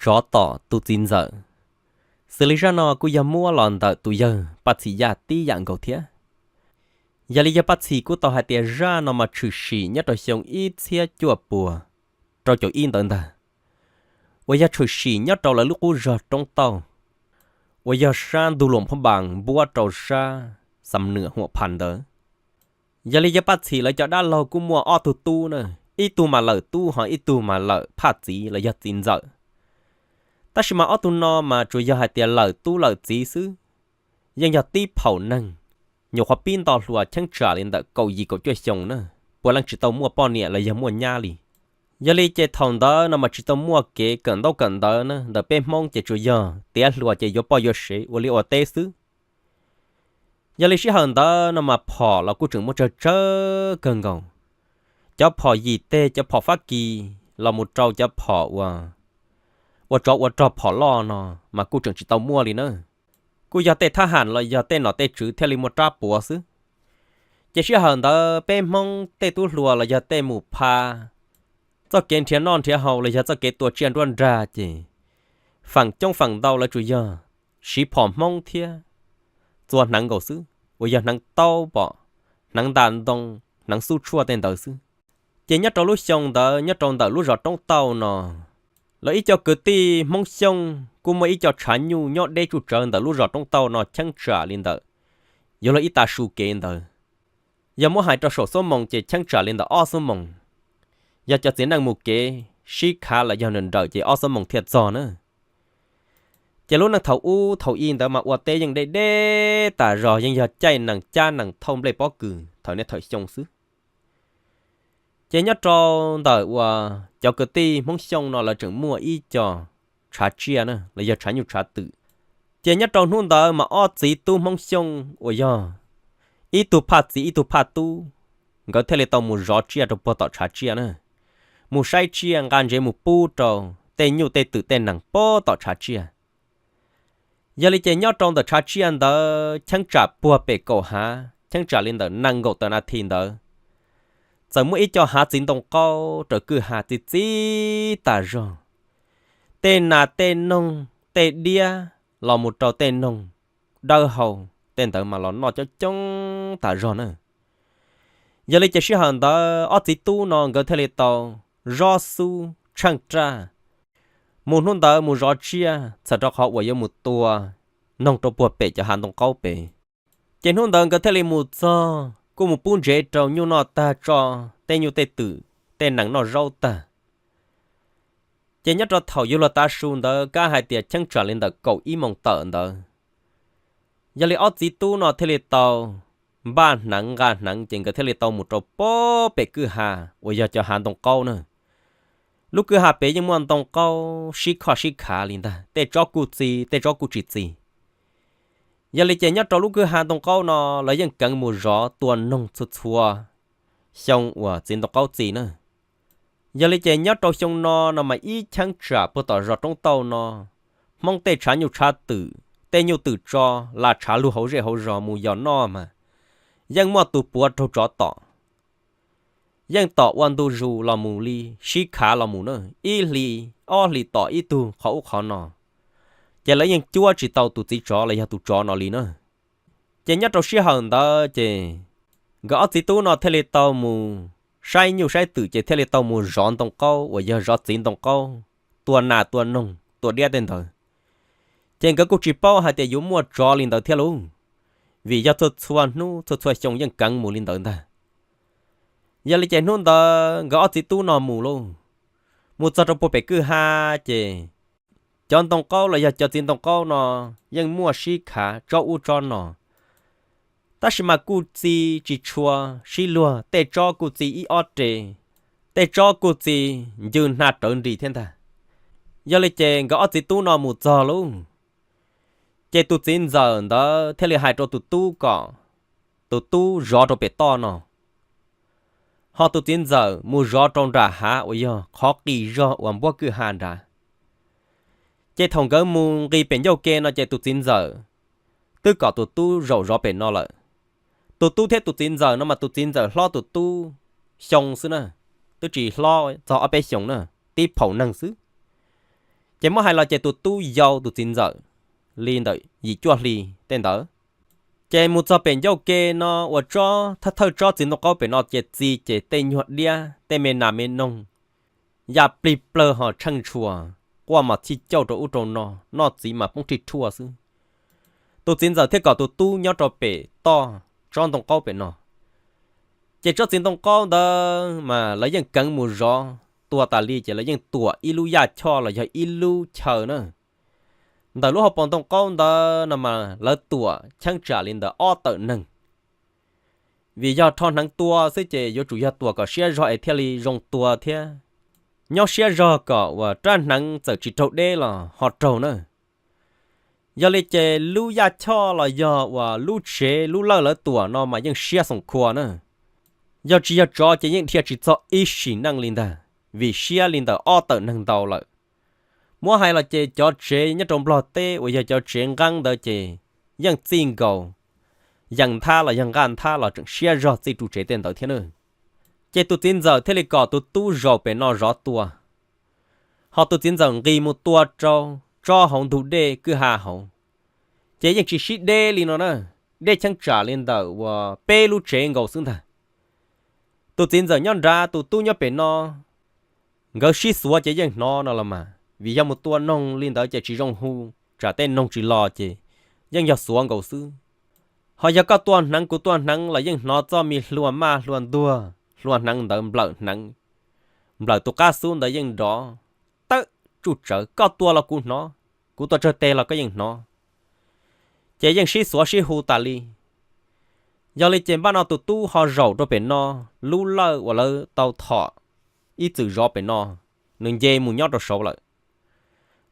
tsov tom tus txiv ntxawm. Xws li zaj no kuj yog muab los ntawm tus yawg Paj Txhim Yaj tib yam nkaus thiab. Yog li yawg Paj Txhim kuj tau hais tias zaj no mas tshwm sim nyob rau xyoo ib txhiab cuaj puas rau caum ib ntawd ntag, uas yog tshwm sim nyob rau lawv lub qub zog Roob Tauj, uas yog sab ntug Luam Phab Npas npuab rau sab Xam Nwm Huam Phas ntawd. Yog li yawg Paj Txhim lawv cov dab laug kuj muaj ob tug tub na, ib tug mas lawm tub ho ib tug mas lawm phaj txiv los yog txiv ntxawm. Tab sis mas ob tug no mas tsuas yog hais tias lawm tub lawm txiv xwb, yeej yog tib phaum neeg, nyuam qhuav pib nto hluas cheeb tsam li ntawm kaum yim kaum cuaj xyoo na, puav leej tsis tau muaj poj niam los yog muaj nyab li. Yog li ces thaum ntawd no mas tsis tau muaj kev kawm ntaub kawm ntawv na, ntawm peb Hmoob ces tsuas yog tiav hluas ces yuav poj yuav sev ua liaj ua teb xwb. Yog li sij hawm ntawd no mas phom los kuj tseem muaj tsawg tsawg kawg nkaus, cov phom yim teg, cov phom Fab Kis los mus rau cov phom uas, ua tsov ua rog phom loj no mas kuj tseem tsis tau muaj li na. Kuj yog tej thab ham los yog tej nom tej tswv thiaj li muaj rab puav xwb. Ces sij hawm ntawd peb Hmoob tej tub hluas los yog tej mus pha txoj kev nrhiav noj nrhiav haus los yog txoj kev tua tsiaj nruab nrag ces feem coob feem ntau lawv tsuas yog siv phom Hmoob thiab txua hneev nkaus xwb, uas yog hneev taub pom, hneev nta ntoo, hneev xub tshuaj tej ntawd xwb. Ces nyob rau lub xyoo ntawd nyob rau ntawm lub zos Roob Tauj no, lawv ib co kwv tij Hmoob Xyooj kuj muaj ib co tshav nyuj nyob deb tsuj tsawv ntawm lub zos Roob Tauj no cheeb tsam li ntawm yuav luag ib tag su kev ntawd. Yog muab hais rau saum xuab moos ces cheeb tsam li ntawm ob xuab moos. Yog cov txiv neej mus kev sib khav los yog nrawm nrawm ces ob xuab moos thiaj txog na. Ces lub neej thaum ub thaum i ntawd mas ua teb yeej deb deb tas zog, yeej yog caij nees cab nees thauj nplej pob kws thaum niaj thaum xyoo xwb. Ces nyob rau ntawm uas cov kwv tij Hmoob Xyooj no lawv tseem muaj ib co tshav tsiaj na los yog tshav nyuj tshav twm. Ces nyob rau hnub ntawd mas ob txiv tub Hmoob Xyooj uas yog ib tug phaj txiv ib tug phaj tub, nkawd thiaj li tau mus zov tsiaj rau puag tom tshav tsiaj na, mus saib tsiaj nqa ntsev mus pub rau tej nyuj tej twm tej nees puag tom tshav tsiaj. Yog li ces nyob rau ntawm tshav tsiaj ntawd cheeb tsam puag pem kaum hav, cheeb tsam li ntawm nees nkaum tawm nas this ntawd, txawm muaj ib co hav txiv ntoo qaub raws kwj ha txi txiv tas zog. Tej nas tej noog, tej diab los mus rau tej noog dawb hau, tej ntawd mas los noj coob coob tas zog na. Yog li ces sij hawm ntawd ob txiv tub no nkawd thiaj li tau zob xub tsheej raj mus hnub ntawd mus zov tsiaj txhawm rau qhov uas yuav mus tua noog rau puag pem cov hav ntoo qaub pem. Ces hnub ntawd nkawd thiaj li mus txog kuj mus pub ntsev rau nyuj noj tag tso tej nyuj tej twm tej nees noj zaub tag. Ces nyob rau thaum yuav luag tav su ntawd kab hais tias cheeb tsam li ntawm kaum ib moos tawm ntawd, yog li ob txiv tub no thiaj li tau npaj hneev nqa hneev ces nkawd thiaj li tau mus rau puag pem kwj ha uas yog cov hav ntoo qaub na. Lub kwj ha pem yeej muaj ntoo qaub sib khoj sib khav li ntag, tej tsob kuj txi tej tsob kuj tsis txi. Yog li ces nyob rau lub kwj ha ntoo qaub no lawv yeej keev mus zov tua noog txhua txhua xyoo uas txiv ntoo qaub txi na. Yog li ces nyob rau xyoo no no mas ib cheeb tsam puag tom zos Roob Tauj no, Hmoob tej tshav nyuj tshav twm, tej nyuj twm tso, lam tshav lug hauv zej hauv zos mus yos noj mas yeej muaj tus puav raug tsov tom. Yeej tom ua ntu zus los mus li, sib khav los mus na, ib hlis ob hlis tom ib tug qhov ub qhov no, ces lawv yeej cuab tsis tau tus txiv tsov los yog tus tsov no li na. Ces nyob rau sij hawm ntawd ces nkawd ob txiv tub no thiaj li tau mus saib nyuj saib twm ces thiaj li tau mus zov ntoo qaub uas yog zov txiv ntoo qaub, tua nas tua noog tua diab tej ntawd. Ces nkawd kuj tsis paub hais tias yuav muaj tsov li ntawd thiab lauj, vim yog txhua txhua hnub txhua txhua xyoo yeej keev mus li ntawd ntag. Yog li ces hnub ntawd nkawd ob txiv tub no mus lauj, mus txog rau puag pem kwj ha ces cov ntoo qaub los yog cov txiv ntoo qaub no yeej muaj sib khav tsob ub tsob no, tab sis mas kuj txi tsis tshua sib luag, tej tsob kuj txi ib ob re, tej tsob kuj txi ncw hna rawv nris thiab ntag. Yog li ces nkawd ob txiv tub no mus txog lauj, ces tus txiv ntxawm ntawd thiaj li hais rau tus tub kom tus tub zov rau pem toj no, ho tus txiv ntxawm mus zov rau nram hav uas yog qhov qis zog uas npuab kwj ha nrad. Ces thaum nkawd mus nqis pem ncauj ke no ces tus txiv ntxawm twb kom tus tub zaum zov pem no lawm. Tus tub thiab tus txiv ntxawm no mas tus txiv ntxawm hlob tus tub xyoo xwb na, twb tsis hlob txog ob peb xyoos na, tib phaum neeg xwb. Ces muab hais los ces tus tub yau tus txiv ntxawm li ntawm yim cuaj hli tej ntawd. Ces mus txog pem ncauj ke no uas tsob thawj thawj tsob txiv ntoo qaub pem no ces txi ces tej nyuag diab tej me nas me noog ya plig plawg ho tsheej tshua, quaj mas chij cauj rau ub rau no, noj txiv mas poob rhij rhuaj xwb. Tus txiv ntxawm thiaj kom tus tub nyob rau pem toj tsob ntoo qaub pem no. Ces tsob txiv ntoo qaub ntawd mas lawv yeej keev mus zov tua tas li ces lawv yeej tuam ib lub yaj choj los yog ib lub chaw na. Ntawm lub hauv paus ntoo qaub ntawd no mas lawv tuam cheeb tsam li ntawm ob tawm neeg. Vim yog rho hneev tua xwb ces yuav tsum yog tuam kom siab zog es thiaj li zoo tua thiab nyob siab zog kom uas rab hneev txawm tsis raug deb los ho raug na. Yog li ces lub yaj choj los yog uas lub tsev lub lawj lawv tuam no mas yeej siab xoom khua na. Yog tsis yog tsov ces yeej dhia tsis txog ib sim neej li ntag, vim siab li ntawm ob tawm neeg ntau lawm. Muab hais los ces cov tsev nyob rau Nplog teb uas yog cov tsev nqeeb ntawd ces yeej txij nkaus yees nthab los yog nqaj nthab los tseem siab zog txij ru tsev tej ntawd thiab na. Ces tus txiv ntxawm thiaj li kom tus tub zaum pem no zov tua, ho tus txiv ntxawm nqis mus tua rau tsob hauv ntug dej kwj ha hauv. Ces yeej tsis sib deb li no na, deb cheeb tsam li ntawm uas peb lub tsev nkaus xwb ntag. Tus txiv ntxawm nyob nrad tus tub nyob pem no, nkawd sib xuav ces yeej hnov no los mas, vim yog mus tua noog li ntawd ces tsis zoo hu, tsam tej noog tsis los ces yeej yog xuav nkaus xwb. Ho yog koj tua hneev kuv tua hneev los yeej hnov txoj me hlua maj hlua ntuag hlua hneev ntawd nplawm hneev, nplawm tus qab xub ntawd yeej nrov tawm tsuj tsawv, koj tua los kuv hnov, kuv tua tsawg teg los koj yeej hnov. Ces yeej sib xuav sib hu tas li. Yog li ces npaj no tus tub ho zaum rau pem no, lub lawj uas lawv tau thom ib txwm zov pem no, nws nce mus nyob rau saud lawm.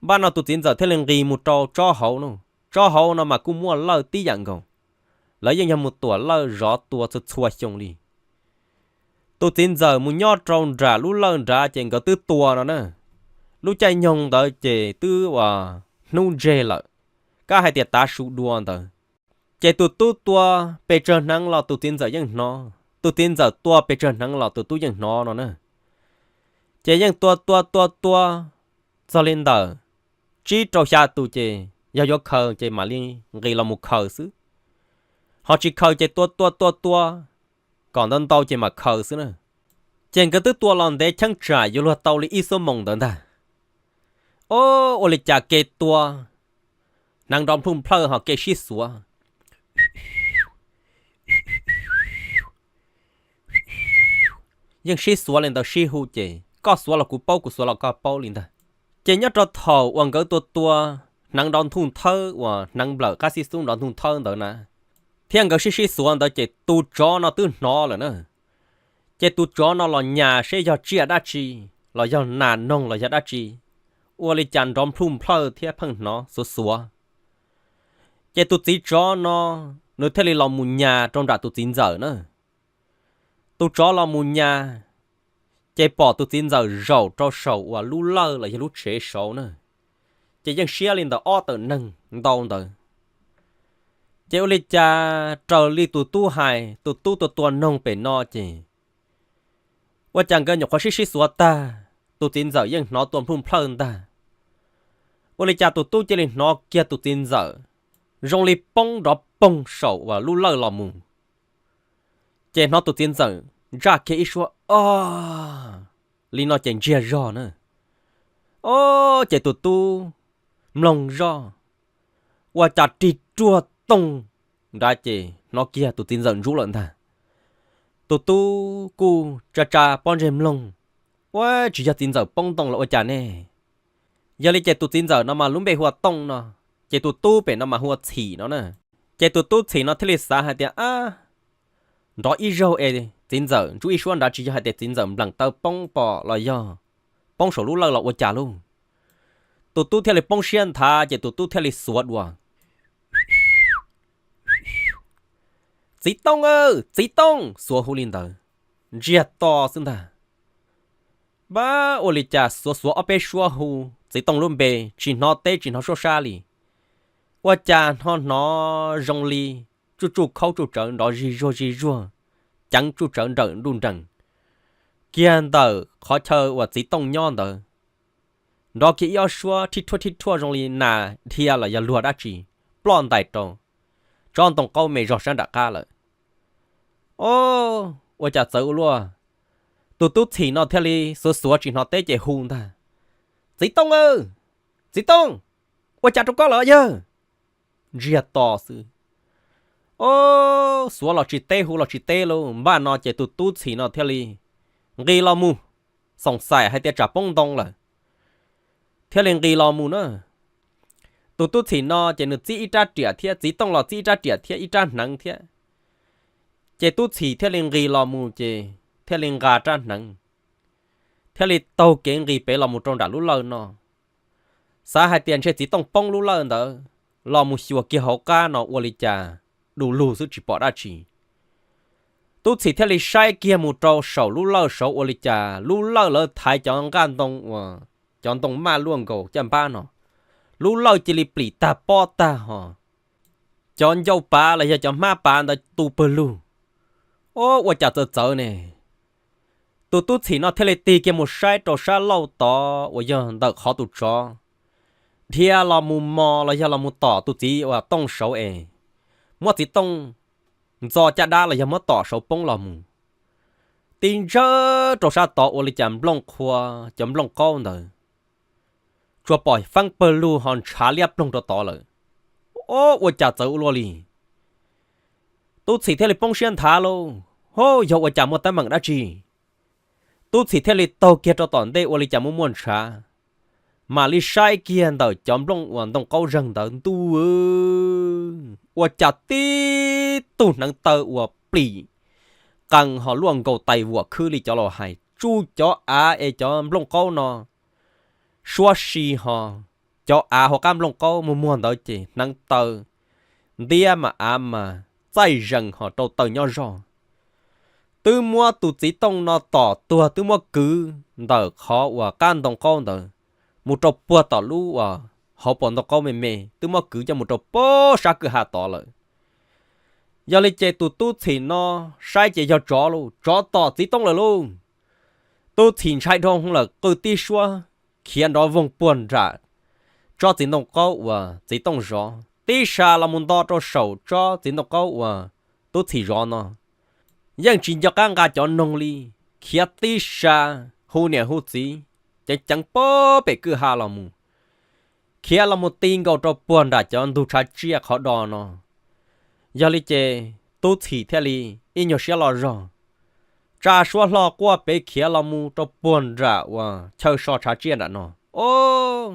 Npaj no tus txiv ntxawm thiaj li nqis mus rau tsob hauv no, tsob hauv no mas kuj muaj lawj tib yam nkaus, lawv yeej yog mus tuam lawj zov tua txhua txhua xyoo li. Tus txiv ntxawm mus nyob rau nram lub lawj nrad ces nkawd twb tua no na. Lub caij nyoog ntawd ces twb uas hnub ntseg lawm, kab hais tias tav su dua ntawd. Ces tus tub tua pes tsawg hneev los tus txiv ntxawm yeej hnov, tus txiv ntxawm tua pes tsawg hneev los tus tub yeej hnov no na. Ces yeej tua tua tua tua txog li ntawm tsib rau xya tus ces yog yuav khaws ces mam li nqis los mus khaws xwb. Ho tsis khaws ces tua tua tua tua kom ntau ntau ces mam khaws xwb na. Ces nkawd twb tua los ntev cheeb tsam yuav luag tau li ib xuab moos ntawd ntag. O, ua li cas kev tua hneev nrov nplhuj nplhawj ho kev sib xuav, yeej sib xuav li ntawd sib hu ces koj xuav los kuv paub, kuv xuav los koj paub li ntag. Ces nyob rau thaum uas nkawd tua tua hneev nrov nthuj nthawb uas hneev nplawm qab xib xub nrov nthuj nthawb ntawd na, thiab nkawd sib sib xuav ntawd ces tus tsov no twb hnov lawm na. Ces tus tsov no los nyas seb yog tsiaj dab tsi, los yog nas noog los yog dab tsi, ua li cas nrov nplhuj nplhawj thiab pheej hnov xuav xuav. Ces tus txiv tsov no nws thiaj li los mus nyas rau nram tus txiv ntxawm na. Tus tsov los mus nyas, ces pom tus txiv ntxawm zaum rau saum uas lub lawj los yog lub tsev saud na, ces yeej siab li ntawm ob tawm neeg ntau ntawd. Ces ua li cas raws li tus tub hais, tus tub tua tua noog pem no ces ua cas nkawd nyuam qhuav sib sib xuav tag, tus txiv ntxawm yeej hnov tua nplhuj nplhawj ntag. Ua li cas tus tub cia li hnov kiag tus txiv ntxawm zoo li poob nrov poog saum uas lub lawj los mus. Ces hnov tus txiv ntxawm ntsaj kiag ib suab o li no ces ntsiag zog na. O, ces tus tub mloog zoj, ua cas rig ruag tooj nrad ces hnov kiag tus txiv ntxawm ntsub lawm ntag. Tus tub kuj tsa tsa pob ntseg mloog, ua tsis yog txiv ntxawm poob ntoo los ua cas ne. Yog li ces tus txiv ntxawm no mas lub npe hu ua Tooj no, ces tus tub pem no mas hu ua Txhim no na. Ces tus tub Txhim no thiaj li xav hais tias, ab, nrov ib zaug es txiv ntxawm ntsub ib suab nrad tsis yog hais tias txiv ntxawm npleem taw poob pom los yog poob saum lub lawj los ua cas lauj. Tus tub thiaj li poob siab nthav ces tus tub thiaj li xuav dua, Txiv Tooj aw, Txiv Tooj, xuav hu li ntawd, ntsiag to xwb ntag. Pab ua li cas xuav xuav ob peb suab hu Txiv Tooj lub npe tsis hnov teb tsis hnov suab sab li, ua cas hnov hnov zoo li tsuj tsuj khaub tsuj tsawv nrov zig zuag zig zuag, ceev tsuj tsawv nrawm nruj nrees kiag ntawm qhov chaw uas Txiv Tooj nyob ntawd. nrov kiag ib ob suab thib thuaj thib thuaj zoo li nas dhia los yog luag dab tsi ploj ntais rau tsob ntoo qaub me zog sab nram qab lawm. Ob, ua cas txawv ua luaj. Tus tub txhim no thiaj li xuav xuav tsis hnov teb ces hu ntag: Txiv Tooj aw, Txiv Tooj, ua cas rau koj lawm yawg? Ntsiag to xwb. Ob, xuav los tsis teb hu los tsis teb lauj. Npaj no ces tus tub txhim no thiaj li nqis los mus, xoom xaim hais tias tsam poob ntoo lawm, thiaj li nqis los mus na. Tus tub txhim no ces nws txib ib rab riam thiab, Txiv Tooj los txib ib rab riam thiab ib rab hneev thiab. Ces tub txhim thiaj li nqis los mus ces thiaj li nqa rab hneev, thiaj li taug kev nqis pem los mus rau nram lub lawj no. Xav hais tias ntshe Txiv Tooj poob lub lawj ntawd los mus xyuas kiag hauv qab no ua li cas du lug xwb tsis pom dab tsi. Tub txhim thiaj li saib kiag mus rau saum lub lawj saud ua li cas lub lawj lawv thaiv cov nqaj ntoo uas cov ntoo maj luaj nkaus caj npab no, lub lawj cia li plim tag pob tag hos cov ncauj pav los yog cov hmab pav ntawd tu pawg lug. Ob, ua cas txawv txawv ne. Tus tub txhim no thiaj li tig kiag mus saib rau sab laug tod uas yog ntawm qhov tus tsov dhia los mus mos los yog los mus tom tus txiv uas Tooj saud es muab Txiv Tooj ntxo caj dab los yog muab tom saud poob los mus. Tib ntsawj rau sab tod ua li cas nplooj qhuav cov nplooj qaub ntawd tsuas pom feeb pawg lug ho ntshav liab ploog rau tod lawm. Ob, ua cas txawv ua luaj li. Tub txhim thiaj li poob siab nthav lauj, ho yog ua cas muaj teeb meem dab tsi. Tub txhim thiaj li taug kiag rau tom ntej ua li cas muaj muaj ntshav, mam li saib kiag ntawm cov nplooj uas ntoo qaub zeeg ntawd ntuj, ua cas tib tug hneev taw uas plim qees ho luaj nkaus tais vuam khwb li cov laus hais tsuj cov av es cov nplooj qaub no suab si ho cov av hauv qab nplooj qaub muag muag ntawd ces hneev taw ntiab mas av mas txaij zees ho rau taw nyob zog. Twb muab tus txiv tooj no tom tuag twb muab kwv ntawm qhov uas qab ntoo qaub ntawd mus rau puag tom lub uas hauv paus ntoo qaub me me, twb muab kwv coj mus rau puag sab kwj ha tod lawm. Yog li ces tus tub txhim no saib ces yog tsov lauj, tsov tom txiv tooj lawm lauj. Tub txhim ntshai dhau lawm qw tib suab khiav nrov voog puag nram tsob txiv ntoo qaub uas txiv tooj zov, tib sa los mus nto rau saum tsob txiv ntoo qaub uas tub txhim zov no. Yeej tsis nco qab nqa cov noog li, khiav tib sa hu niam hu txiv ceev ceev puag pem kwj ha los mus, khiav los mus ti nkaus rau puag nram cov ntug tshav tsiaj qhov do no. Yog li ces tub txhim thiaj li ib nyuag siab loj zog, tsa suab hlo quaj pem khiav los mus rau puag nram uas chaw so tshav tsiaj nram no. Ob,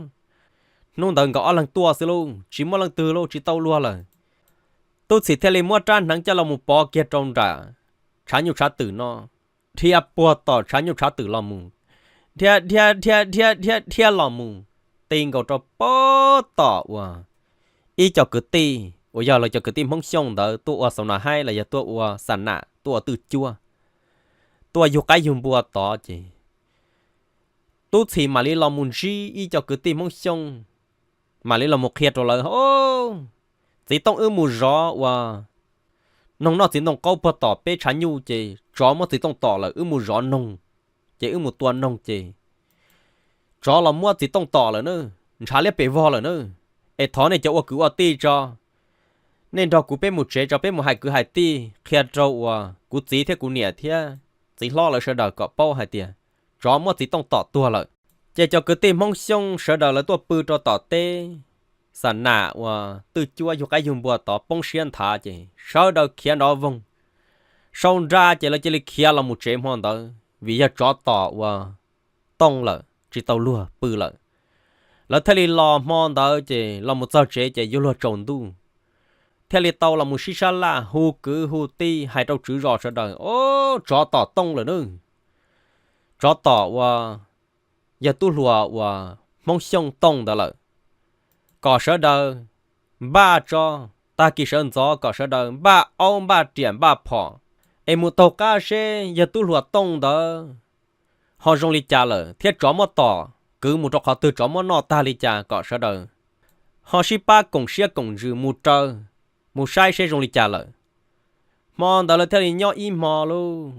hnub ntawd nkawd ob leeg tuaj xwb lauj, tsis muaj leej twg lauj, tsis tau luag lawm. Tub txhim thiaj li muab rab hneev coj los mus pov kiag rau nram tshav nyuj tshav twm no, dhia puag tom tshav nyuj tshav twm los mus, dhia dhia dhia dhia dhia dhia los mus, ti nkaus rau puag tom uas ib co kwv tij uas yog lawv cov kwv tij Hmoob Xyooj ntawd tuaj ua xaus nas haib los yog tuaj ua xa nam tuaj ua twj cuab, tuaj yug qaib yug npua tod ces tub txhim mam li los mus ntsib ib co kwv tij Hmoob Xyooj, mam li los mus qhia rau lawv, txiv tooj wb mus zov uas noog noj txiv ntoo qaub puag tom peb tshav nyuj ces tsov muab txiv tooj tom lawm, wb mus zov noog ces wb mus tua noog ces tsov los muab txiv tooj tom lawm na, ntshav liab pes vog lawm na. Es thov nej cov ua kwv ua tij tso, nej nrog kuv peb mus tsev tso, peb mus hais kwv hais tij qhia rau uas kuv txiv thiab kuv niam thiab txiv hlob lawv sawv daws kom paub hais tias tsov muab txiv tooj tom tuag lawm. Ces cov kwv tij Hmoob Xyooj sawv daws lawv tuaj pw rau tom teb xa nam uas twj cuab yug qaib yug npua tod poob siab nthav ces sawv daws khiav nrov voog. Sau nra ces lawv cia li khiav los mus tsev hmo ntawd vim yog tsov tom uas tooj lawm tsis tau luag pw lawm. Lawv thiaj li los hmo ntawd ces los mus txog tsev ces yuav luag tsaus ntuj, thiaj li tau los mus sib sab laj hu kwv hu tij hais rau tswv zos sawv daws, o, tsov tom tooj lawm nawb. Tsov tom uas yawg tub hluas uas Hmoob Xyooj tooj ntawd lawm. Kom sawv daws npaj tso, tag kis sawv ntxov kom sawv daws npaj aub npaj riam npaj phom es mus taug qab seb yawg tub hluas tooj ntawd ho zoo li cas lawm thiab tsov muab tom kwv mus rau qhov twg, tsov muab noj tag li cas kom sawv daws ho sib pab koom siab koom ntsws mus raws, mus saib seb zoo li cas lawm. Hmo ntawd lawv thiaj li nyob ib hmo lauj.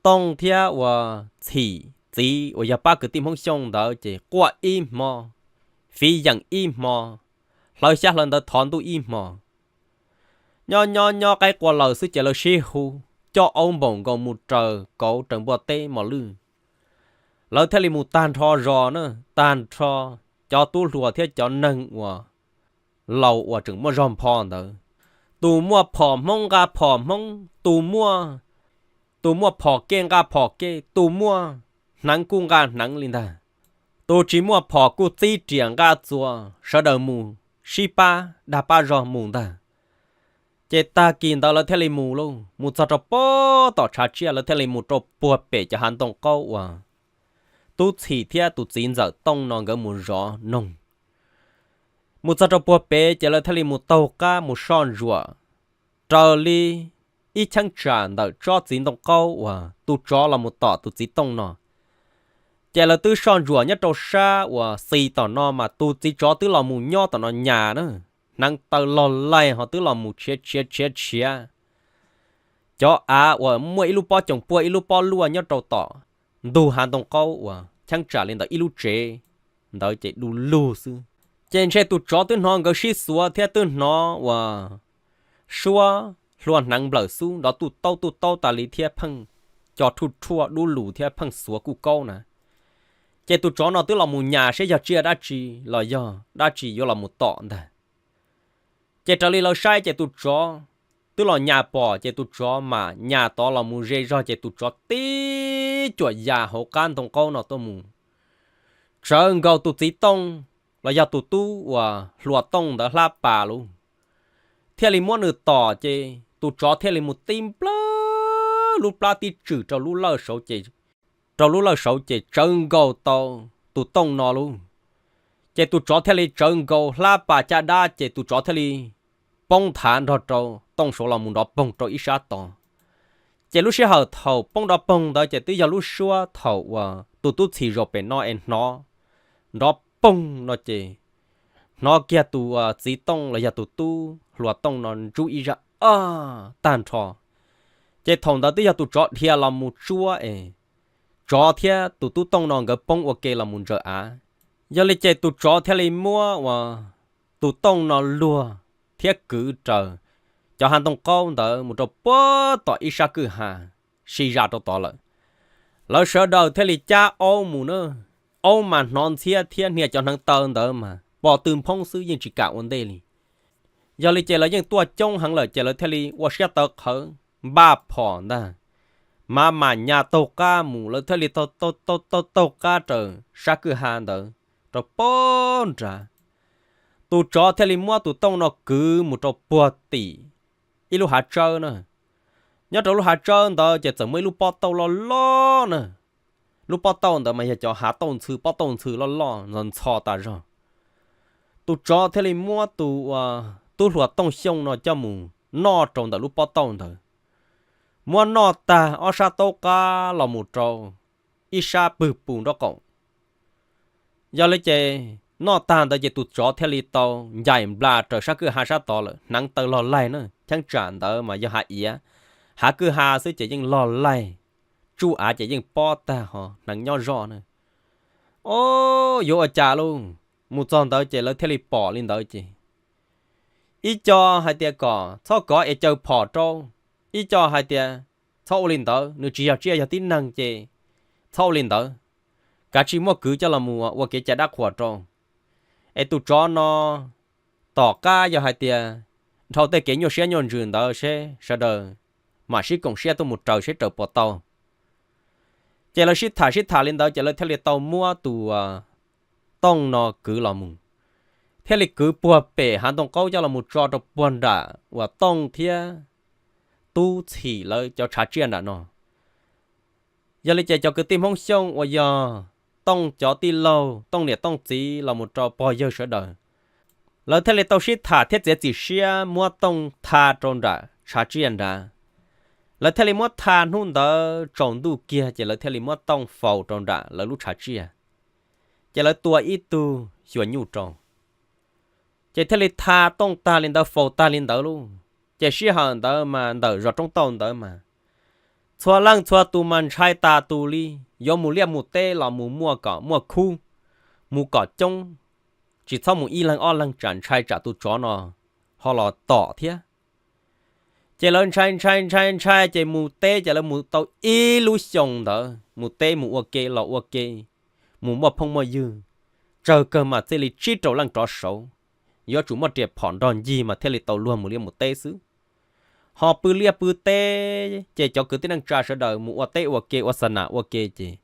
Tooj thiab uas Txhim txiv uas yog pab kwv tij Hmoob Xyooj ntawd ces quaj ib hmo, fiv yeem ib hmo, hlawv xyab hlawv ntawv thov ntuj ib hmo. Nyob nyob nyob qaib qua lawm xwb ces lawv sib hu coj aub npaum nkaus mus raws kauv raws npua teb mos lwj. Lawv thiaj li mus tag nrho zos na, tag nrho cov tub hluas thiab cov neeg uas laus uas tseem muaj zog npho ntawd. Tus muaj phom Hmoob nqa phom Hmoob, tus muaj, tus muaj phom kej nqa phom kej, tus muaj hneev kuj nqa hneev li ntag. Tus tsis muaj phom kuj txib riam nqa txuas, sawv daws mus sib pab dag pab zog mus ntag. Ces tag kis ntawd lawv thiaj li mus lauj, mus txog rau pem tom tshav tsiaj lawv thiaj li mus rau puag pem cov hav ntoo qaub uas Tub Txhim thiab tus txiv ntxawm Tooj no nkawd mus zov noog. Mus txog rau puag pem ces lawv thiaj li mus taug qab mus soj ntsuam raws li ib cheeb tsam ntawm tsob txiv ntoo qaub uas tus tsov los mus tom tus txiv Tooj no. Ces lawv twb soj ntsuam nyob rau sab uas xis tom no mas tus txiv tsov twb los mus nyob tom no nyas na, hneev taw log laig ho twb los mus tshiav tshiav tshiav tshiav. Cov av uas muaj ib lub pob coom puag ib lub pob luaj nyob rau tom ntug hav ntoo qaub uas cheeb tsam li ntawm ib lub tsev ntawd ces du lug xwb. Ces ntshe tus tsov twb hnov nkawd sib xuav thiab twb hnov uas suab hlua hneev nplawm xub nrov tuj taub tuj taub tas li thiab pheej co rhuaj rhuaj dub lug thiab pheej xuav kuj kaub na. Ces tus tsov no twb los mus nyas seb yog tsiaj dab tsi los yog dab tsi yuav los mus tom ntag. Ces raws li lawv saib ces tus tsov twb los nyas pom ces tus tsov mam nyas tod los mus ze zog ces tus tsov tib cuam ya hauv qab ntoo qaub no tuaj mus tsawv nkaus tus txiv Tooj los yog tus tub uas hluas Tooj ntawd hlab pas lauj, thiaj li muab nws tom ces tus tsov thiaj li mus tib nplawg lub plab tib tswm rau lub lawj saud ces, rau lub lawj saud ces tsawv nkaus tau tus Tooj no lauj. Ces tus tsov thiaj li tsawv nkaus hlab pas caj dab ces tus tsov thiaj li poob nthav nrog rau Tooj saud los mus nrov poog rau ib sab tod. Ces lub sij hawm thaum poob nrov poog ntawd ces twb yog lub suab thaum uas tus Tub Txhim zaum pem no es hnov nrov poog no ces hnov kiag tus txiv Tooj los yog tus tub hluas Tooj no ntsub ib zaj a tag nrho. Ces thaum ntawd twb yog tus tsov dhia los mus tsuab es tsov thiab tus tub Tooj no nkawd poob ua ke los mus ntsaws av. Yog li ces tus tsov thiaj li muab uas tus Tooj no luag thiab kwv raws cov hav ntoo qaub ntawd mus rau puag tom ib sab kwj ha si zam rau tod lawm. Lawv sawv daws thiaj li cab aub mus na, aub mas hnov ntxhiab thiab hnia cov hneev taw ntawd mas pom tw nphoob xwb yeej tsis kam ua ntej li. Yog li ces lawv yeej tuaj coob heev lawm ces lawv thiaj li ua siab tawv qhawv npaj phom ntag, mas mam nyas taug qab mus lawv thiaj li taug taug qab raws sab kwj ha ntawd rau puag nrad. Tus tsov thiaj li muab tus Tooj no kwv mus rau puag tim ib lub hav tsawb na. Nyob rau lub hav tsawb ntawd ces txawm muaj ib lub pob tauj loj loj na. Lub pob tauj ntawd mas yog cov hav tauj ntxhw pob tauj ntxhw loj loj ntxhov ntxho tas zog. Tus tsov thiaj li muab tus tub hluas Tooj Xyooj no coj mus noj rau ntawm lub pob tauj ntawd. Muab noj tag ob sab taub qab los mus rau ib sab pwg pus nraub qaum. Yog li ces noj tag ntawd ces tus tsov thiaj li tau ncaim nplas raws sab kwj ha sab tod lawm, hneev taw log laig na, cheeb tsam ntawd mas yog hav iav, hav kwj ha xwb ces yeej log laig, tsuj av ces yeej pob tag ho hneev nyob zoj na. O, yuav ua cas lauj, mus txog ntawd ces lawv thiaj li pom li ntawd ces ib co hais tias kom txhob kov es caw phom rau, ib co hais tias txhob ua li ntawd, nws tsis yog tsiaj yog tib neeg ces txhob ua li ntawd, kav tsij muab kwv coj los mus ua kev cai dab qhuas rau. Es tus tsov no tom qab yog hais tias dhau tej kev nyuaj siab nyuaj ntsws ntawd seb sawv daws mam sib koom siab tuaj mus raws seb raws puas tau. Ces lawv sib tham sib tham li ntawd ces lawv thiaj li tau muab tus Tooj no kwv los mus, thiaj li kwv puag pem hav ntoo qaub coj los mus tso rau puag nram uas Tooj thiab Tub Txhim lawv cov tshav tsiaj nram no. Yog li ces cov kwv tij Hmoob Xyooj uas yog Tooj cov tij laug, Tooj niam Tooj txiv los mus rau pog yawg sawv daws, lawv thiaj li tau sib tham thiab txiav txim siab muab Tooj tha rau nram tshav tsiaj nrad. Lawv thiaj li muab tha hnub ntawd tsaus ntuj kiag ces lawv thiaj li muab Tooj faus rau nram lawv lub tshav tsiaj. Ces lawv tua ib tug xyuas nyuj rau. Ces thiaj li tha Tooj tag li ntawd faus tag li ntawd lauj. Ces sij hawm ntawd mas ntawm zos Roob Tauj ntawd mas Txhua leej txhua tus mas ntshai tas tus li, yuav mus liaj mus teb los mus muaj kom muaj khub, mus kom coob, tsis txhob mus ib leeg ob leeg tsam ntshai tsam tus tsov no ho los tom thiab. Ces lawv ntshai ntshai ntshai ntshai ces mus teb ces lawv mus tau ib lub xyoos ntawd, mus teb mus ua ke los ua ke, mus muaj phooj muaj ywg, tsawg kawg mas txij li tsib rau leej rov saud, yuav tsum muaj riam phom nrog ncig mas thiaj li tau luag mus liaj mus teb xwb. Ho pw liaj pw teb ces cov kwv tij neej tsa sawv daws mus ua teb ua ke ua xa nas ua ke ces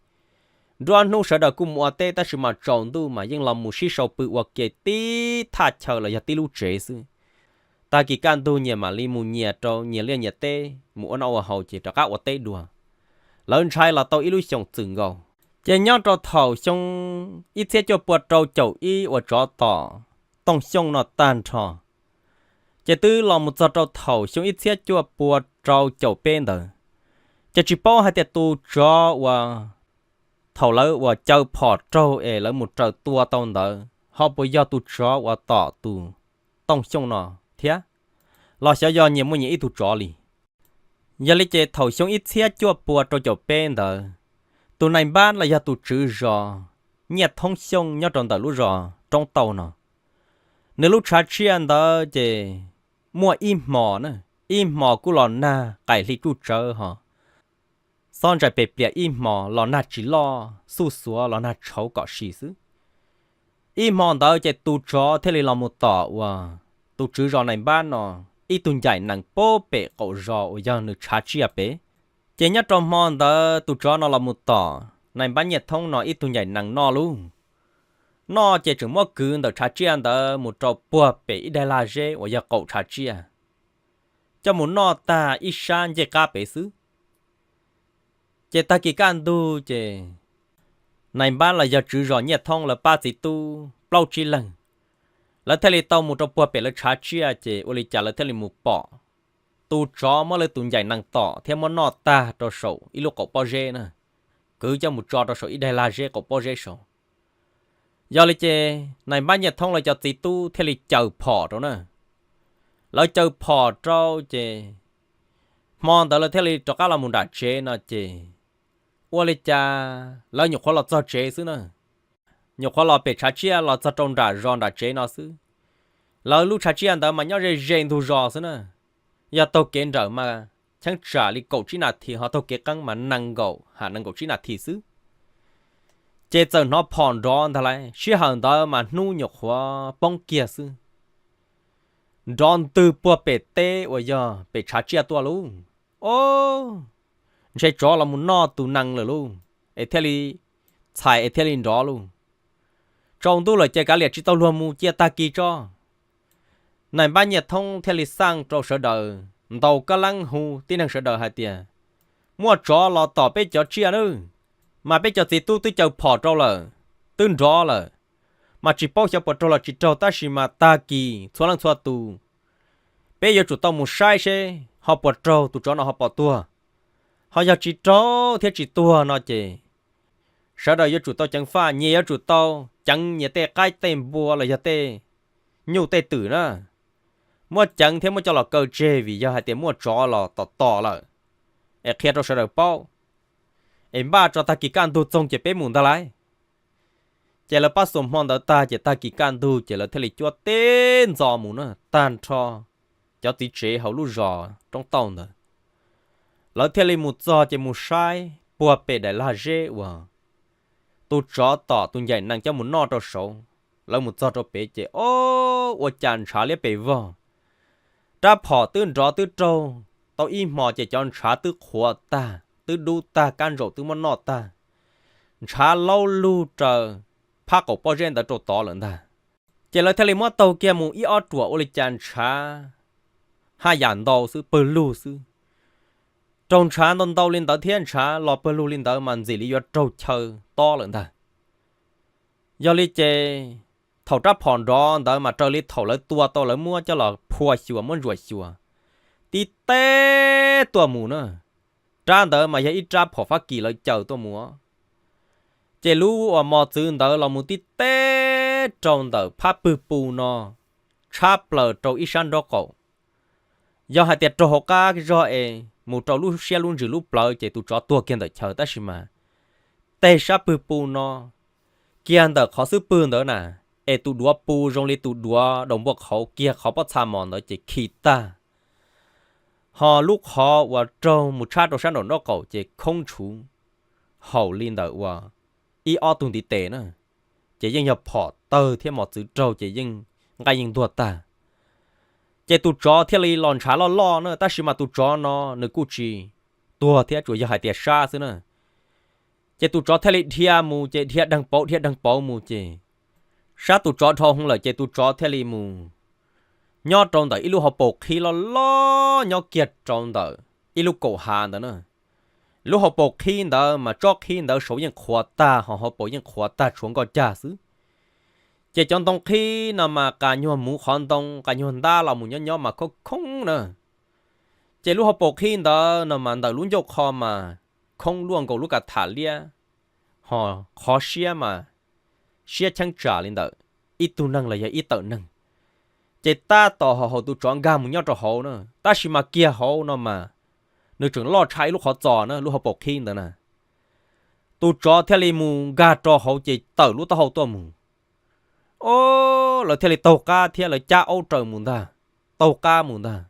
nruab hnub sawv daws kuj mus ua teb tab sis mas tsaus ntuj mas yeej los mus sib sau pw ua ke tib thaj chaw los yog tib lub tsev xwb. Tag kis kaj ntug nyias mam li mus nyias rau nyias liaj nyias teb mus ua noj ua haus ces rov qab ua teb dua. Lawv ntshai los tau ib lub xyoos txwm nkaus. Ces nyob rau thaum xyoo ib txhiab cuaj pua rau caum ib uas tsov tom Tooj Xyooj no tag nrho, ces twb los mus txog rau thaum xyoo ib txhiab cuaj pua rau caum peb ntawd, ces tsis paub hais tias tus tsov uas thaum lawv uas caw phom raug es lawv mus raws tua tau ntawd ho puas yog tus tsov uas tom tus Tooj Xyooj no thiab, los xyov yog nyias muaj nyias ib tug tsov li. Yog li ces thaum xyoo ib txhiab cuaj pua rau caum peb ntawd, tus nais npab los yog tus tswv zos Nyiaj Thoob Xyooj nyob rau ntawm lub zos Roob Tauj no, nws lub tshav tsiaj ntawd ces muaj ib hmos na, ib hmos kuj los nag qaim hli tsuj tsawv ho xob ntsais pes plias ib hmos los nag tsis loj, xuj xuav los nag tshauv kom si xwb. Ib hmo ntawd ces tus tsov thiaj li los mus tom uas tus tswv zos nais npab no ib tug ncaim nees pub pem qaum zos uas yog nws tshav tsiaj pem. Ces nyob rau hmo ntawd tus tsov no los mus tom nais npab Nyiaj Thoob no ib tug ncaim nees noj lauj. Noj ces tseem muab kwv ntawm tshav tsiaj ntawd mus rau puag pem ib daig lag zeb uas yog qaum tshav tsiaj, coj mus noj tag ib sab ncej qab pem xwb. Ces tag kis kaj ntug ces nais npab los yog tswv zos Nyiaj Thoob lawv pab txiv tub plaub tsib leeg, lawv thiaj li tau mus rau puag pem lawv tshav tsiaj ces ua li cas lawv thiaj li mus pom tus tsov muab lawv tus ncaim nees tom thiab muab noj tag rau saum ib lub qaum pob zeb na, kwv coj mus tso rau saum ib daig lag zeb qaum pob zeb saud. Yog li ces nais npab Nyiaj Thoob lawv cov txiv tub thiaj li caws phom rau na. Lawv caws phom rau ces hmo ntawd lawv thiaj li rov qab los mus nram tsev no ces ua li cas lawv nyuam qhuav los txog tsev xwb na, nyuam qhuav los pem tshav tsiaj los txog rau nram zos nram tsev no xwb, lawv lub tshav tsiaj ntawd mas nyob ze ze ntug zos xwb na. Yog taug kev nrawm mas cheeb tsam li kaum tsib nas this, ho taug kev qeeb mas nees nkaum ha nees nkaum tsib nas this xwb. Ces txawm hnov phom nrov ntag lauj, sij hawm ntawd mas hnub nyuam qhuav poob kiag xwb. Nrov ntwg puag pem teb uas yog pem tshav tsiaj tuaj lauj. O, ntshe tsov los mus noj tus nees lawm lauj, es thiaj li txhais es thiaj li nrov lauj. Tsaus ntuj lawm ces kav liam tsis tau luag mus cia tag kis tso. Nais npab Nyiaj Thoob thiaj li xaj rau sawv daws ntaus kab leeb hu tib neeg sawv daws hais tias, muaj tsov los tom peb cov tsiaj nawb, mas peb cov txiv tub twb caws phom rau lawm, twb nrov lawm, mas tsis paub xyov puas raug los tsis raug tab sis mas tag kis txhua leej txhua tus peb yuav tsum tau mus saib seb ho puas raug tus tsov no ho puas tuag. Ho yog tsis raug thiab tsis tuag no ces sawv daws yuav tsum tau ceev faj, nyias yuav tsum tau ceev nyias tej qaib tej npua los yog tej nyuj tej twm na. Muab ceev thiab muab coj los kaw tseg vim yog hais tias muaj tsov los tom tom lawm, es qhia rau sawv daws paub, es npaj tso tag kis kaj ntug txoog ces peb mus ntag lauj. Ces lawv pab xuas hmo ntawd tag ces tag kis kaj ntug ces lawv thiaj li cuab teb ntxo mus na tag nrho cov txiv tsev hauv lub zos Roob Tauj ntawd. Lawv thiaj li mus txog ces mus saib puag pem daim lag zeb uas tus tsov tom tus ncaim nees coj mus noj rau saud. Lawv mus txog rau pem ces o, ua cas ntshav liab pes vog. Rab phom twb nrov twb raug tau ib hmos ces cov ntshav twb qhuav tag twb dub tag kab ntsaum twb muab noj tag. Ntshav laub lug raws phab qaum pob zeb ntawd rau tod lawm ntag. Ces lawv thiaj li muab taug kiag mus ib ob ruam ua li cas ntshav haj yam ntau xwb pawg lug xwb. Raug ntshav ntau ntau li ntawd thiab ntshav los pawg lug li ntawd mas ntxim li yuav raug chaw tob lawm ntag. Yog li ces thaum rab phom nrov ntawd mas raws li thaum lawv tua tau lawv muab coj los phua xyuas muab ntsuas xyuas, tib teb tuaj mus na. Rab ntawd mas yog ib rab phom Fab Kis lawv caws tuaj mus. Ces lub uas mos txwv ntawd los mus tib teb rau ntawm phab pwg pus no tshab plaws rau ib sab nraub qaum. Yog hais tias raug hauv qab zog es mus rau lub siab lub ntsws lub plawv ces tus tsov tuag kiag ntawm chaw, tab sis mas tej sab pwg pus no kiag ntawm qhov xub pwg ntawd na, es tus duav pus zoo li tus duav daus npua qhauv kiag qhov pob txha mos ntawd ces khi tag. Ho lub qhov uas raug mus tshab rau sab nraum nraub qaum ces khoob tshuv, haum li ntawm uas ib ob tug ntiv tes na, ces yeej yog phom tawg thiab mos txwv raug ces yeej nqaij yeej ntuag tag. Ces tus tsov thiaj li los ntshav loj loj na, tab sis mas tus tsov no nws kuj tsis tuag thiab, tsuas yog hais tias sab xwb na. Ces tus tsov thiaj li dhia mus ces dhia deeg pauv dhia deeg pauv mus ces sab tus tsov dhau hwv lawm ces tus tsov thiaj li mus nyob rau ntawm ib lub hauv paus qhib loj loj nyob kiag rau ntawm ib lub kaum hav ntawd na. Lub hauv paus qhib ntawd mas tsob qhib ntawd saud yeej qhuav tag, ho hauv paus yeej qhuav tag tshuav nkoj cag xwb. Ces cov ntoo qhib no mas qas nyuag muv qhov ntoo, qas nyuag ntab los mus nyob nyob mas khoob khoob na. Ces lub hauv paus qhib ntawd no mas ntawm lub ncauj qho mas khoob luaj nkaus lub kav tham liab, ho qhov siab mas siab cheeb tsam li ntawm ib tug neeg los yog ib tawm neeg. Ces tab tom ho haum tus tsov nkag mus nyob rau hauv na, tab sis mas kiag hauv no mas nws tseem loj tshaj ib lub qhov txos na, lub hauv paus qhib ntawd na. Tus tsov thiaj li mus nkag rau hauv ces tawm lub taub hau tuaj mus. O, lawv thiaj li taug qab thiab lawv cab aub raws mus ntag, taug qab mus ntag.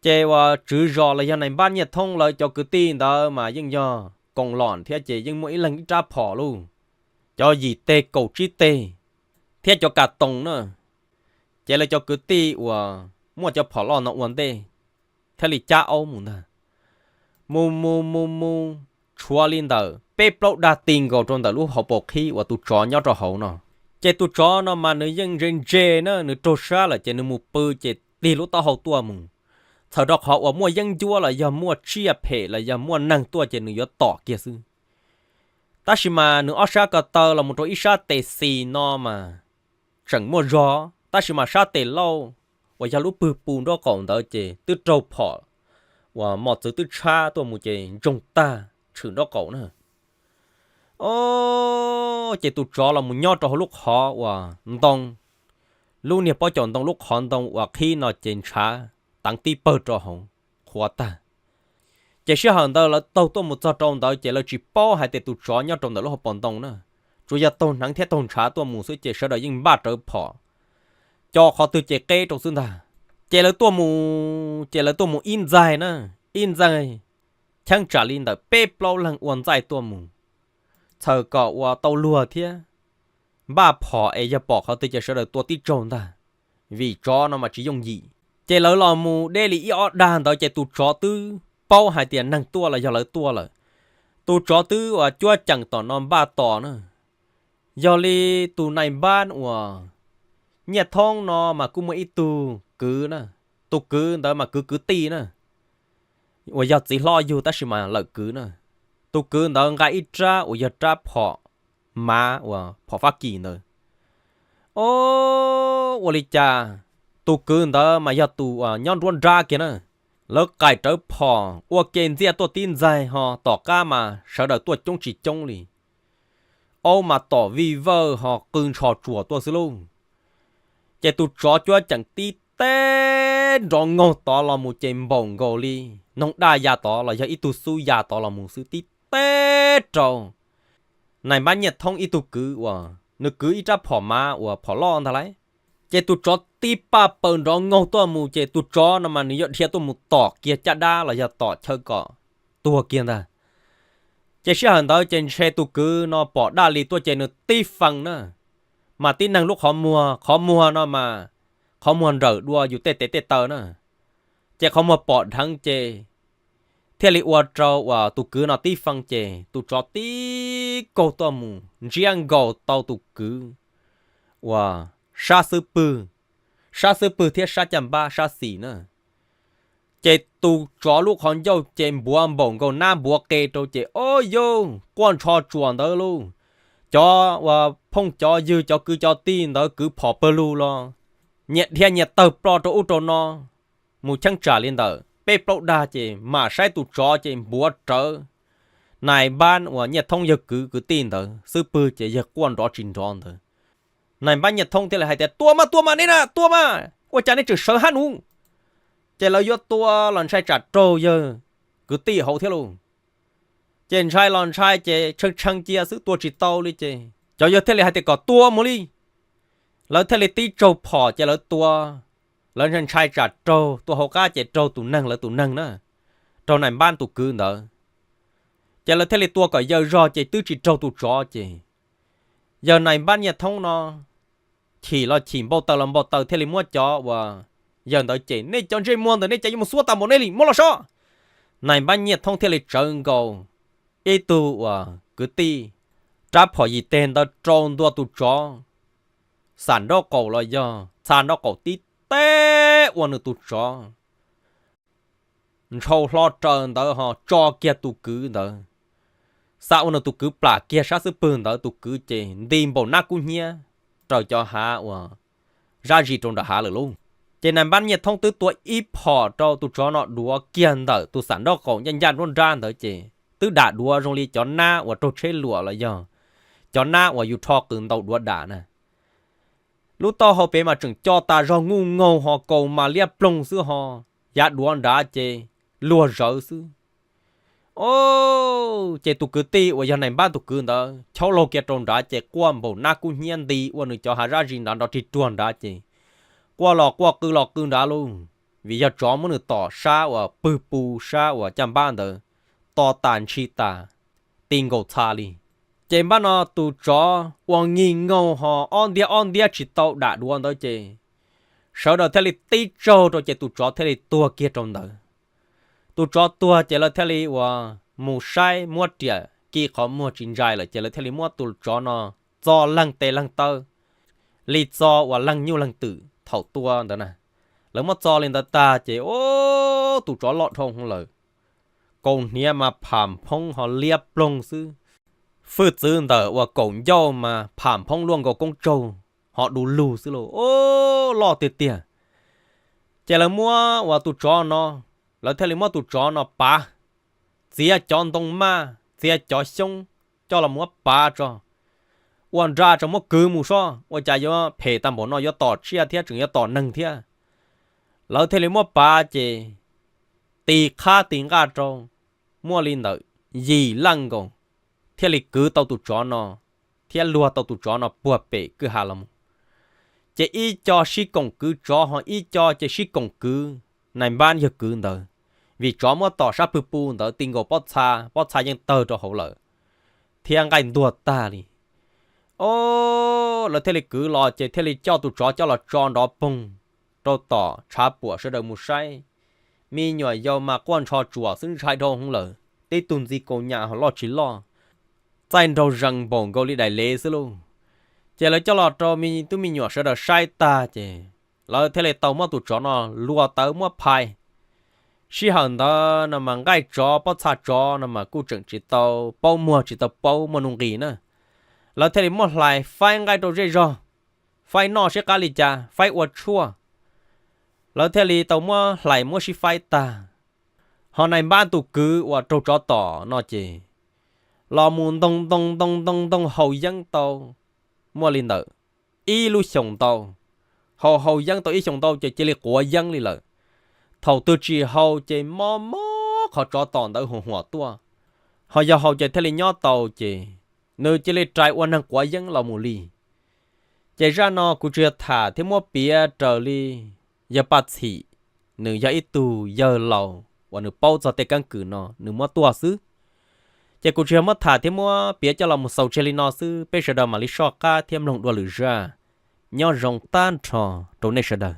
Ces uas tswv zos los yog nais npab Nyiaj Thoob lawv cov kwv tij ntawd mas yeej yog koos lom thiab ces yeej muaj ib leeg ib rab phom lauj, cov yim teg kaum tsib teg thiab cov kas toos na. Ces lawv cov kwv tij uas muaj cov phom loj no ua ntej thiaj li cab aub mus ntag. Mus mus mus mus tshuav li ntawm peb plaub dag ti nkaus rau ntawm lub hauv paus qhib uas tus tsov nyob rau hauv no. Ces tus tsov no mas nws yeej ntse ntse na, nws raug sab lawm ces nws mus pw ces tig lub taub hau tuaj mus. Txhawm rau qhov uas muaj yeeb ncuab los yog muaj tsiaj phem los yog muaj neeg tuaj ces nws yuav tom kiag xwb. Tab sis mas nws ob sab ko taw los mus rau ib sab tes xis no mas tseem muaj zog, tab sis mas sab tes lauj uas yog lub pwg pus nraub qaum ntawd ces twb raug phom uas mos txwv twb tshab tuaj mus ces ntsoog tag tshwm nraub qaum na. O, ces tus tsov los mus nyob rau hauv lub qhov uas ntoo, lub niag pob caus ntoo lub qhov ntoo uas qhib no ces ntshav teev tib pawg rau hauv, qhuav tag. Ces sij hawm ntawd lawv taug tuaj mus txog rau ntawd ces lawv tsis paub hais tias tus tsov nyob rau ntawm lub hauv paus ntoo na, tsuas yog taug hneev thiab taug ntshav tuaj mus xwb ces sawv daws yeej npaj rawv phom, co qhov twg ces qeb rau xwb ntag. Ces lawv tuaj mus, ces lawv tuaj mus ib ntxaig na, ib ntxaig cheeb tsam li ntawm peb plaub leeg ua ntxaij tuaj mus. Txhawm kom uas tau luag thiab npaj phom es yog pom qhov twg ces sawv daws tua tib tsaug ntag, vim tsov no mas tsis yooj yim. Ces lawv los mus deb li ib ob dag ntawd ces tus tsov twb paub hais tias neeg tuaj los yog lawv tuaj lawm. Tus tsov twb uas cuab ceem tom no npaj tos na. Yog li tus nais npab uas Nyiaj Thoob no mas kuj muaj ib tug kwv na, tus kwv ntawd mas kwv kwv tij na, uas yog txiv hlob yug tab sis mas lawm kwv na. Tus kwv ntawd nqa ib rab uas yog rab phom mav uas phom Fab Kis ntawd. O, ua li cas tus kwv ntawd mas yog tus uas nyob nruab nrab kiag na. Lawv qaim rawv phom ua ke ntxiaj tuaj tib ntxaig ho tom qab mas sawv daws tuaj coob tsis coob li. Aub mas tom vij vawj ho qw ntsho tsuas tuaj xwb lauj. Ces tus tsov cuab ceem tib teb nrov ngaug tod los mus ces npaum nkaus li noog daj ya tod los yog ib tug xub ya tod los mus xwb, tib teb rau nais npab Nyiaj Thoob ib tug kwv uas nws kwv ib rab phom mav uas phom loj ntag lauj. Ces tus tsov tib paj paws nrov ngaug tuaj mus ces tus tsov no mas nws yuav dhia tuaj mus tom kiag caj dab los yog tom chaw kom tuag kiag ntag. Ces sij hawm ntawd ces ntshe tus kwv no pom daj li tuaj ces nws tib fee na, mas tib neeg lub qhov muag, qhov muag no mas qhov muag nrawm dua yus tej tes tej taw na, ces qhov muag pom dheev ces thiaj li ua rau uas tus kwv no tib fee ces tus tsov tib kaug tuaj mus ntsiab nkaus tau tus kwv uas sab xub pwg, sab xub pwg thiab sab caj npab sab xis na. Ces tus tsov lub qhov ncauj ces npuav npaum nkaus nab npuav qe rau ces o yau quaj ntsho tsuas ntawd lauj. Cov uas phooj cov ywg cov kwv cov tij ntawd kwv phom pawg lug los nyias dhia nyias tawg ploj rau ub rau no. Mus cheeb tsam li ntawm peb plaub dag ces mam saib tus tsov ces npuav rawv nais npab uas Nyiaj Thoob yawg kwv kwv tij ntawd xub pwg ces yawg quaj nrov tsis nrov ntawd. Nais npab Nyiaj Thoob thiaj li hais tias, Tua mas, tua mas neb na, tua mas, ua cas neb tseem sawv hab nuv? Ces lawv yuav tua los ntshai tsam raug yawg kwv tij hauv thiab lauj. Ces ntshai los ntshai ces tshee tshee cia xwb, tua tsis tau li ces cov yawg thiaj li hais tias kom tua mus li. Lawv thiaj li tib tsaug phom ces lawv tua, lawv ntshai ntshai tsam raug tua hauv qab ces raug tus neeg, lawv tus neeg na, raug nais npab tus kwv ntawd. Ces lawv thiaj li tua kom yawg zog ces twb tsis raug tus tsov ces yawg nais npab Nyiaj Thoob no chim los chim, npau taws los npau taws, thiaj li muab cov uas yawg ntawd ces, nej cov ntsej muag ntawd nej cas yuav mus xuab tag npaum nej li, muab los so. Nais npab Nyiaj Thoob thiaj li tsawv nkaus ib tug uas kwv tij rab phom yim teg ntawd rau ntua tus tsov xam nraub qaum los yog txha nraub qaum tib teb ua nws tus tsov ntshau hlo raws ntawd ho tso kiag tus kwv ntawd. Xa ua nws tus kwv plam kiag sab xub pwg ntawd, tus kwv ces nti npaum nab kub hnyiab raws cov hav uas zab zis rau nram hav lawm lauj. Ces nais npab Nyiaj Thoob twb tua ib phom rau tus tsov no duav kiag ntawm tus xam nraub qaum ncaj ncaj nruab nrab ntawd ces twb dam duav zoo li cov nab uas raug tsheb luam los yog cov nab uas yus rho qws ntaus duav dam na. Lub taub hau pem mas tseem co tas zog, nyuj ngaug ho kaus mas liab ploog xwb ho, yav duav nrad ces luag zawv xwb. O, ces tus kwv tij uas yog nais npab tus kwv ntawd chob laug kiag rau nrad ces quaj npaum nab kub hnyiab nti ua nws cov hav zab zis nrad nrov rig ruag nrad ces quaj los quaj qw los qw nrad lauj, vim yog tsov muab nws tom sab uas pwg pu sab uas caj npab ntawd to tas ntshis tas ti nkaus txha li. Ces npab no tus tsov ua nyuj ngaug ho ob ntiab ob ntiab tsis tau dam duav ntawd ces sawv daws thiaj li tib tsaug rau ces tus tsov thiaj li tuag kiag rau ntawd. Tus tsov tuag ces lawv thiaj li uas mus saib muab riam ki qhov muag tsis ntsais lawm ces lawv thiaj li muab tus tsov no txo leeg tes leeg taw li txo uas leej nyuj leej twm thaum tua ntawd na. Lawv muab txo li ntawd tag ces o, tus tsov loj dhau hwv lawm, kaus hniav mas pham phoob ho liab ploog xwb, hwj txwv ntawm uas kaum ncauj mas pham phoob luaj nkaus koob tsaug ho du lug xwb lauj, o, loj tiag tiag. Ces lawv muab uas tus tsov no, lawv thiaj li muab tus tsov no pav, txiav cov ntoo maj txiav cov xyoob coj los muab pav tso, ua nra tso muab kwv mus soj, ua cas yuav phem tag npaum no, yuav tom tsiaj thiab tseem yuav tom neeg thiab. Lawv thiaj li muab pav ces tis qhab tis nqaj rau, muaj li ntawm yim leej nkaus thiaj li kwv tau tus tsov no thiab luag tau tus tsov no puag pem kwj ha los mus. Ces ib co sib koom kwv tsov ho ib co ces sib koom kwv nais npab yawg kwv ntawd, vim tsov muab tom sab pwg pu ntawd ti nkaus pob txha, pob txha yeej tawg rau hauv lawm thiab nqaij ntuag tag li. O, lawv thiaj li kwv los ces thiaj li coj tus tsov coj los tso nrov poog rau tom tshav puam sawv daws mus saib. Me nyuam yaus mas quaj ntsho tsuam xwb, ntshai dhau hwv lawm, tib tug ntxiv kaus nyam ho loj tsis loj, txaij nraug zees npaum nkaus li daim lev xwb lauj. Ces lawv coj los rau me tub me nyuam sawv daws saib tag ces lawv thiaj li tau muab tus tsov no luas tawv muab phais. Sij hawm ntawd no mas nqaij tsov pob txha tsov no mas kuj tseem tsis tau paub muag tsis tau paub muaj nuj nqis na. Lawv thiaj li muab hlais faib nqaij rau zej zog, faib noj seb qab li cas, faib ua tshuaj. Lawv thiaj li tau muab hlais muab sib faib tag. Ho nais npab tus kwv uas raug tsov tom no ces los mus ntoo ntoo ntoo ntoo ntoo haus yeeb tau muaj li ntawm ib lub xyoos ntau. Haus haus yeeb tau ib xyoos ntau ces cia li quav yeeb li lawm. Thaum twg tsis haus ces mob mob qhov tsov tom ntawd huam huam tuaj, ho yog haus ces thiaj li nyob tau ces nws cia li rais ua neeg quav yeeb los mus li. Ces zaj no kuv tsis yog tham thiab muab piav raws li yawg Paj Txhim, nws yog ib tug yawg laus uas nws paub txog tej keeb kwm no nws muab tuaj xwb. Ces kuv tsis yog muab tham thiab muab piav coj los mus xaus tseg li no xwb, peb sawv daws mam li soj qab thiab mloog dua lwm zaj. Nyob zoo tag nrho rau nej sawv daws.